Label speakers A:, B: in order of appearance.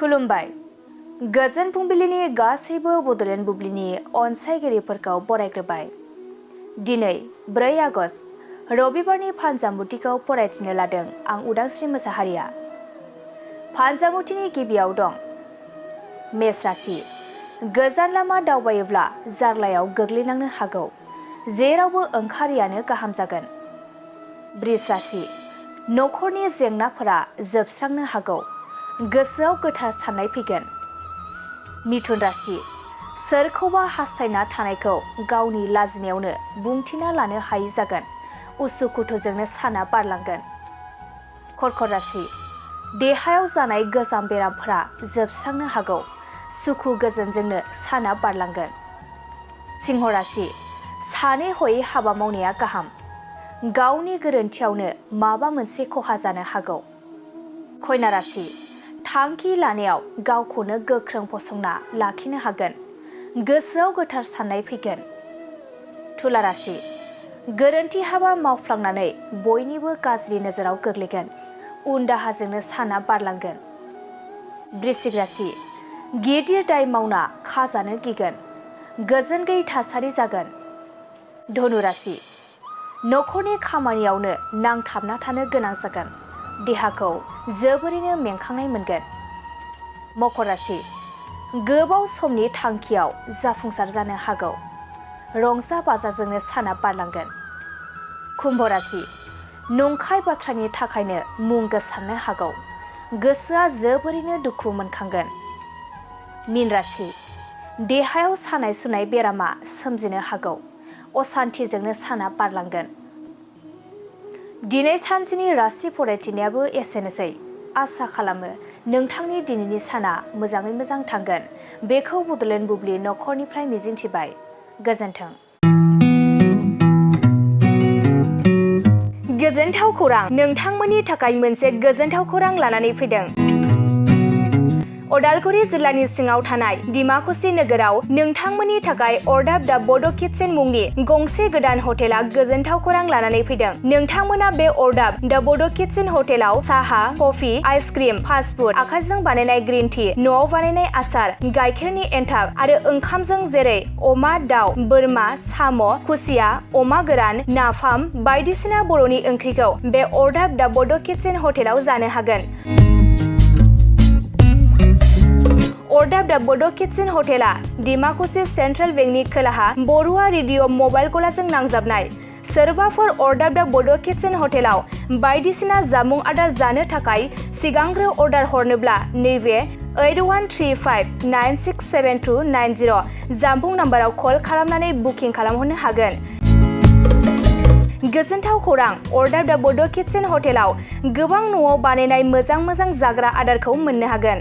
A: खुलुमबाय। गोजोन फुंबिलिनि गासैबो बड'लेण्ड बुब्लिनि अनसायगिरिफोरखौ बरायग्रोबाय। दिनै 4 आगस्ट रबिबारनि फानजामुथिखौ फरायथिनो लादों आं उदांस्रि मोसाहारिया। फानजामुथिनि गिबियाव दं मेष राशि। गोजान लामा दावबायोब्ला जार्लायाव गोग्लैलांनो हागौ। जेरावबो ओंखारियानो गाहाम जागोन। बृष राशि। नखरनि जेंनाफोरा जोबस्रांनो हागौ। गोसोआव गोथार साननाय फैगोन। मिथुन राशि। सोरखौबा हास्थायना थानायखौ गावनि लाजिनायावनो बुंथिना लानो हायि जागोन। उसुखुथुजोंनो साना बारलांगोन। कर्कट राशि। देहायाव जानाय गोजाम बेरामफोरा जोबस्रांनो हागौ। सुखु गोजोनजोंनो साना बारलांगोन। सिंह राशि। सानै हयै हाबा मावनाया गाहाम। गावनि गोरोन्थियावनो माबा मोनसे खहा जानो हागौ। कन्या राशि। थांखि लानायाव गावखौनो गोख्रों फसंना लाखिनो हागोन। गोसोआव गोथार साननाय फैगोन। तुला राशि। गोरोन्थि हाबा मावफ्लांनानै बयनिबो गाज्रि नोजोराव गोग्लैगोन। उन दाहाजोंनो साना बारलांगोन। वृश्चिक राशि। गिदिर दाय मावना खाजानो गिगोन। गोजोन गैयै थासारि जागोन। धनु राशि। नखरनि खामानियावनो नांथाबना थानो गोनां जागोन। देहाखौ जोबोरैनो मेंखांनाय मोनगोन। मकर राशि। गोबाव समनि थांखियाव जाफुंसार जानो हागौ। रंजा बाजाजोंनो साना बारलांगोन। कुम्भ राशि। नंखाय बाथ्रानि थाखायनो मुं गोसारनो हागौ। गोसोआ जोबोरैनो दुखु मोनखांगोन। मीन राशि। देहायाव सानाय सुनाय बेरामा सोमजिनो हागौ। असान्थिजोंनो साना बारलांगोन। दिनै सानसेनि राशि फरायथिनायाबो एसेनोसै। आसा खालामो नोंथांनि दिनैनि साना मोजाङै मोजां थांगोन। बेखौ बड'लेण्ड बुब्लि नखरनिफ्राय मिजिंथिबाय। गोजोन्थों। गोजोनथाव खौरां। नोंथांमोननि थाखाय मोनसे गोजोनथाव खौरां लानानै फैदों। उदालगुरि जिल्लानि सिङाव थानाय डिमाकुसि नोगोराव नोंथांमोननि थाखाय अरदाब दा बड' किटचेन मुंनि गंसे गोदान हटेला गोजोनथाव खौरां लानानै फैदों। नोंथांमोना बे अरदाब दा बड' किटचेन हटेलाव साहा, कफि, आइसक्रिम, फास्ट फुड, आखाइजों बानायनाय ग्रिन टि, न'आव बानायनाय आसार, गाइखेरनि एन्थाब आरो ओंखामजों जेरै अमा, दाउ, बोरमा, साम', खुसिया, अमा गोरान, नाफाम बायदिसिना बर'नि ओंख्रिखौ बे अरदाब दा बड' किटचेन हटेलाव जानो हागोन। अरदाब दा बड' किटचेन हटेला डिमाकुसि सेन्ट्रेल बेंकनि खोलाहा बरुवा रेडिअ मबाइल गलाजों नांजाबनाय। सोरबाफोर अरदाब दा बड' किटचेन हटेलाव बायदिसिना जामुं आदार जानो थाखाय सिगांग्रो अर्डार हरनोब्ला नैबे 8135967290 जामबुं नाम्बाराव कल खालामनानै बुकिं खालामहरनो हागोन। गोजोनथाव खौरां। अरदाब दा बड' किटचेन हटेलाव गोबां न'आव बानायनाय मोजां जाग्रा आदारखौ मोननो हागोन।